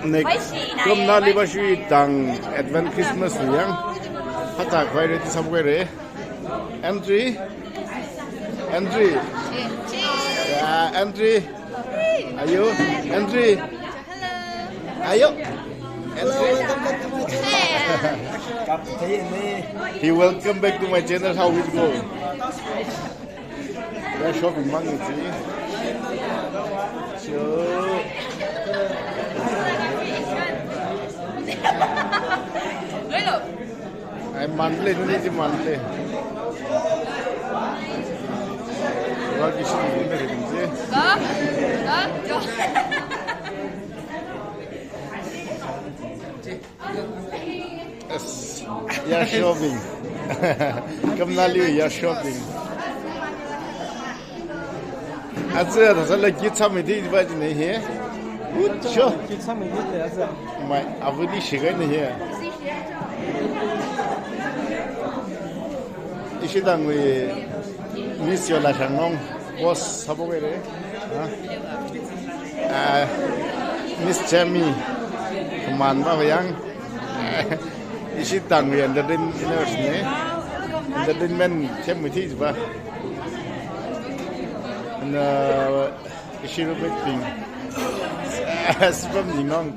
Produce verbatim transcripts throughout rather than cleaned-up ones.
Next, kum nali ba shui tang Advent Christmas li yang. Hata khwai ready sāpai re. Andrew. Andrew. Yeah, Andrew. Ayo, Andrew. Ayo. Andrew. He welcome back to my channel. How it go? We are shopping mang chi. So, ai manle, nini chi manle. Wa kishi ni ne rin chi. Yes. Yeah, shopping. Kum nali, yeah, shopping. Aja, aja la kit sāmi di ba ji ne he. Good show. Kit sāmi di le aja. Mai, abu ni shiga ne he. Ishi tangwui Miss Yola Shangnong boss sāpai re. Ha? Ah, Miss Jamie, khaman ba yang. Ishi tangwui entertainers ne. Entertainment themwui thi ba. Na, ishi Robert Ping. Sipam Ningnong.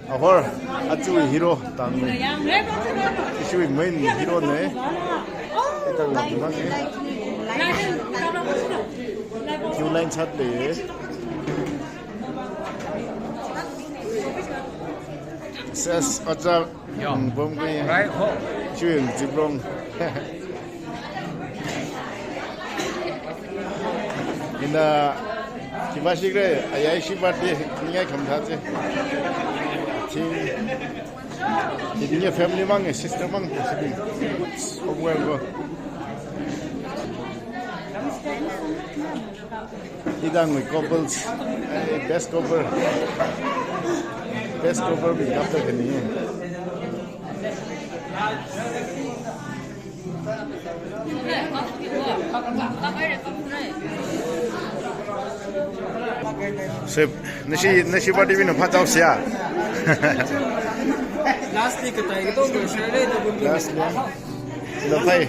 Ahor, aja hero tangwui. Ishiwui main hero ne. Itang na tunang ne. Queue line chat le. Ses, aja, mm, bom kui. Right, ho. Chuyun Ziblong. Ina, kiba shikre, ayai shiba di, ningai kham tha che. Team, ini family mang, sister mang, sibling. Hope well go. Itangwui couples, eh, best couple. Best couple bi kapta kani. Sip, nashi, nashi party bina phatau sia. Lastly, katai kato mo share da bun. Lastly. Lo phai.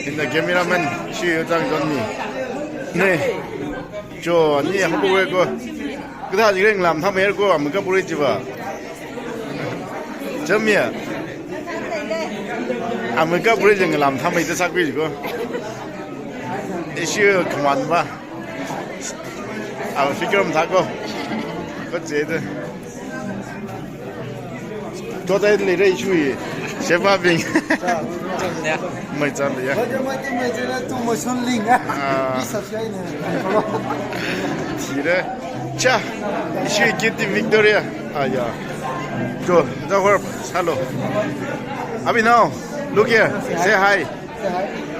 Ina cameraman, shi yotang don mi. Ne. Cho, ni hapu we ko. Kada ji reng lam tham er ko, am ka puri ji ba. Jam ya. Am ka puri jeng lam tham er ta sak pi ji ko. Ishi khaman ba. Awa figure mathā ko. Ko che de. To dai le re shui. Sheba bing. Mai chān le ya. Mai, mai, mai, mai, tu mo shun ling. Ah. Ni subscribe ne. Thi re. Cha. Shui Kirti Victoria. Ah, ya. To, the work. Hello. Abhinav, look here. Say hi.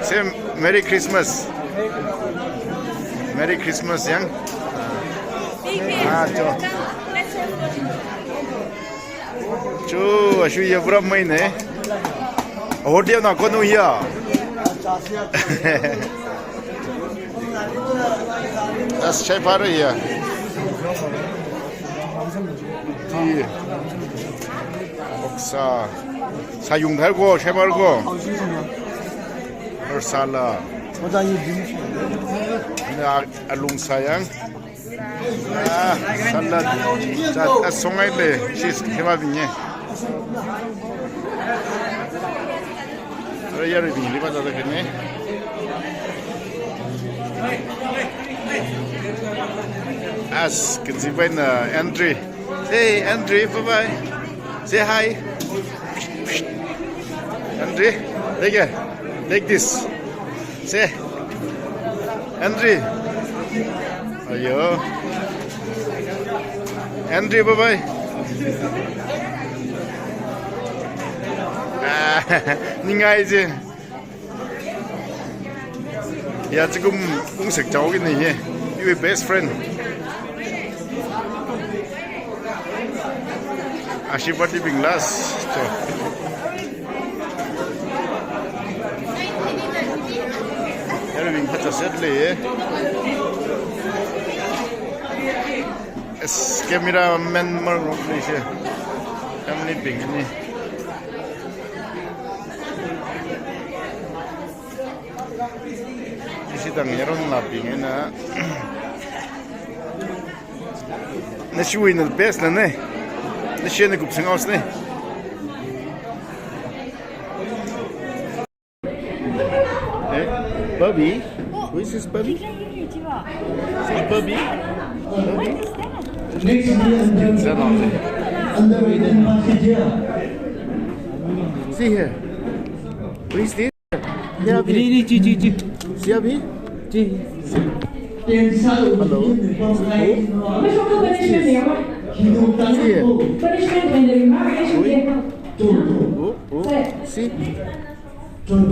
Say Merry Christmas. Merry Christmas, yang. Ah, cho. Cho, ashu ya bra mai ne. Hotel na kono ya. That's Chai Para ya. Ti. Oksa. Sayung thar ko, Chai Para ko. Or sala. What are you doing? Na alung sayang. Ah, salad. Cha, asongai le. Sis, kema binye. Raya ri bing liba zada kene. As, can see by the entry. Hey, Andrew, bye-bye. Say hi. Andrew, take care. Take this. Say, Andrew. Ayo. Andrew, bye-bye. Ah, ningai je. Ya, chikum ungsek chao ki ni ye. Your best friend. Ashipati bing last. So. Everything pata set le ye. Yes, cameraman maruk ni shi. Family bing ni. Ishi tang yaron la bing na. Nashiwui na best na ne. Nashi na kupsang aus ne. Eh, Bobby? Who is this Bobby? Bobby? Bobby? Next, under, under, under, passenger. See here. Who is this? Yeah, Bobby. Ji, ji, ji, ji. See, Bobby? Ji. Hello. Who? See here. Who? Who? Who? See?